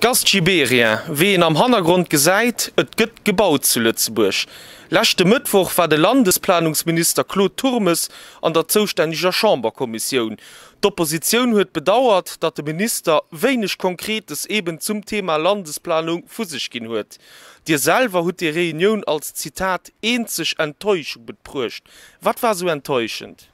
Gast Gibéryen, Wéi een am Hannergrond gesäit, et gëtt gebaut zu Lëtzebuerg. Leschte Mëttwoch war de Landesplanungsminister Claude Turmes an der zoustänneger Chamberkommissioun. D'Oppositioun huet bedauert, datt de Minister wéineg Konkretes eben zum Thema Landesplanung vu sech ginn huet. Dir selwer hutt déi Reunioun als, Zitat, eenzeg Enttäuschung betruecht. Wat war esou enttäuschend?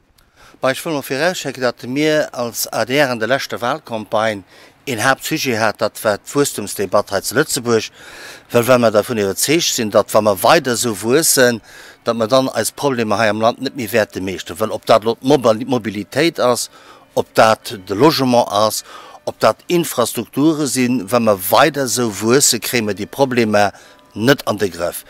Bah, ech wëll mol virausschécken, datt mir als adr an der leschter Wahlcampagne een Haaptsujet hat, dat war d'Wuesstumsdebatt hei zu Lëtzebuerg, well well mer dervun iwwerzeegt sinn, datt wa mer weider esou wuessen, datt mer dann eis Problemer hei am Land net méi wäerte meeschteren. Well ob dat elo d'Mobilitéit ass, ob dat de Logement ass, ob dat Infrastrukture sinn, wa mer weider esou wuessen, kréie mer déi Problemer net an de Grëff.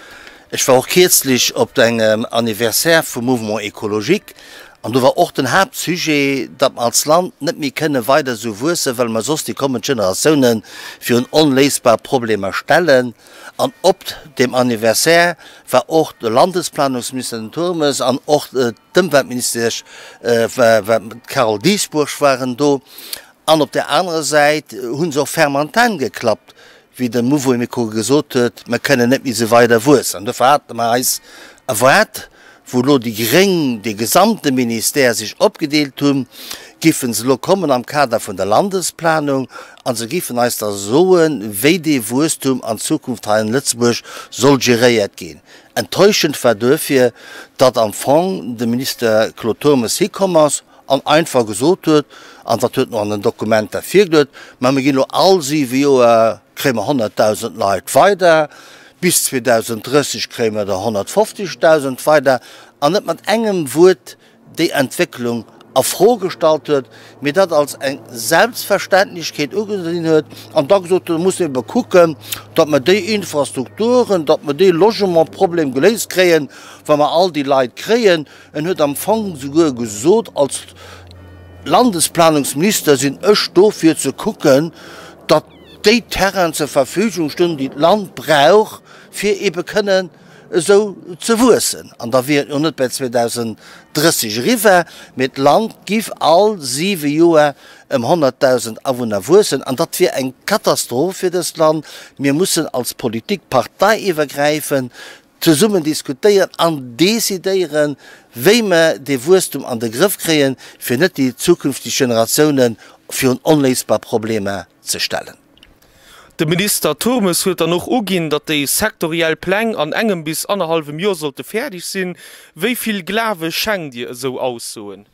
Ech war och kierzlech op engem Anniversaire vum Mouvement Ecologique an do war och den Haaptsujet, datt mer als Land net méi kënne weider esou wuessen, well mer soss déi kommend Generatioune virun onléisbar Problemer stellen. An op deem Anniversaire war och de Landesplanungsminister, den Turmes, an och d'Ëmweltministesch, d'Carole Dieschbourg waren do. An op där anerer Säit hu se och ferm an d'Hänn geklappt, wéi de Mouvoimico gesot huet, mer kënnen net méi esou weider wuessen. An dofir hate mer eis erwaart, wou elo déi gréng dee gesamte Ministère sech opgedeelt hunn, géife se elo kommen am Kader vun der Landesplanung a se géifen eis da soen, wéi dee Wuesstum an Zukunft hei an Lëtzebuerg soll geréiert ginn. Enttäuschend war duerfir, datt am Fong de Minister Claude Turmes hikomm ass an einfach gesot huet, an dat huet en och an den Dokumenter virgeluet, ma mir ginn elo all siwe Joer, kréie mer 100.000 Leit weider, bis 2030 kréie mer der 150.000 weider, an net mat engem Wuert déi Entwécklung a Fro gestallt huet, mee dat als eng Selbstverständlechkeet ugesinn huet an da gesot huet, da musse mir ebe kucken, datt mer déi Infrastrukturen, datt mer dee Logementproblem geléist kréien, wa mer all déi Leit kréien. En huet am Fong souguer gesot, als Landesplanungsminister sinn ech do fir ze kucken, datt déi Terrainen zur Verfügung stinn, déi d'Land brauch, fir ebe kënnen esou ze wuessen. An da wier et jo net bei 2030 eriwwer, mee d'Land giff all siwe Joer ëm 100.000 Awunner wuessen. An dat wier eng Katastroph fir dëst Land. Mir mussen als Politik parteiiwwergräifend Zesummen diskutéieren an decidéieren, wéi mer dee Wuesstum an de Grëff kréien, fir net déi zukünfteg Generatiounen virun onléisbar Problemer ze stellen. De Minister Turmes huet dann och uginn, datt déi sektoriell Pläng an engem bis annerhallwem Joer sollte fäerdeg sinn. Wéi vill Glawe schenkt Dir esou Aussoen?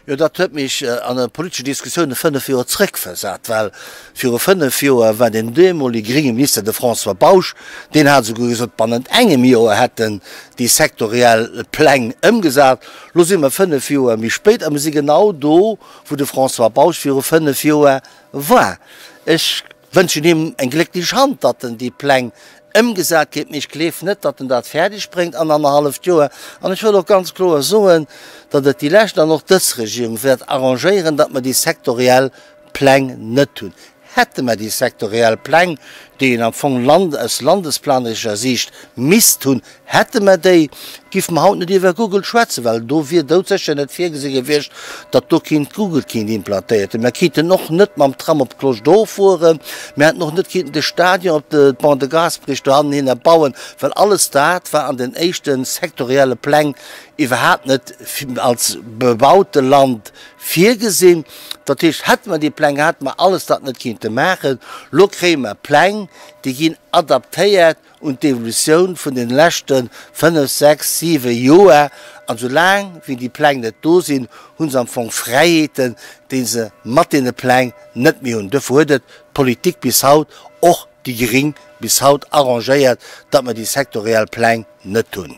Jo, dat huet mech an der politescher Diskussioun 5 Joer zréckversat, well viru 5 Joer war den deemolige grénge Minister, de François Bausch, deen hat esouguer gesot, bannent engem Joer hätt en déi sektoriell Pläng ëmgesat. Lo si mer 5 Joer méi spéit a mir si genau do, wou de François Bausch viru 5 Joer war. Ech Wënschen him eng glécklech Hand, datt en déi Pläng ëmgesat kritt, mee ech gleef net, datt en dat fäerdeg bréngt an annerhalleft Joer. An ech wëll och ganz kloer soen, datt et déi lescht an och dës Regierung wäert arrangéieren, datt mer déi sektoriell Pläng net hunn. Hätte mer déi sektoriell Pläng, déi een am Fong Land aus landesplanerescher Siicht misst hunn, Hätte mer déi, giffe mer haut net iwwer Google schwätzen, well do wier doudsécher net virgesi gewiescht, datt do kinnt Google kinnt implantéiert ginn. Mer kinnten och net mam Tram op d'Cloche d'Or fueren, mer hätten och net kinnten de Stadion op de Pont de Gasperich dohannenhinner bauen, well alles dat war an den éischte sektorielle Pläng iwwerhaapt net als bebaute Land virgesinn. Dat heescht, hätte mer déi Pläng, hätte mer alles dat net kinnte maachen. Lo kréie mer Pläng, déi ginn adaptéiert un d'Evolutioun vun den leschte 5, 6, 7 Joer, an sou laang wéi déi Pläng net do sinn, hu se am Fong Fräiheeten, déi se mat deene Pläng net méi hunn. Duerfir huet et d'Politik bis haut, och déi Gring bis haut, arrangéiert, datt mer déi sektoriell Pläng net hunn.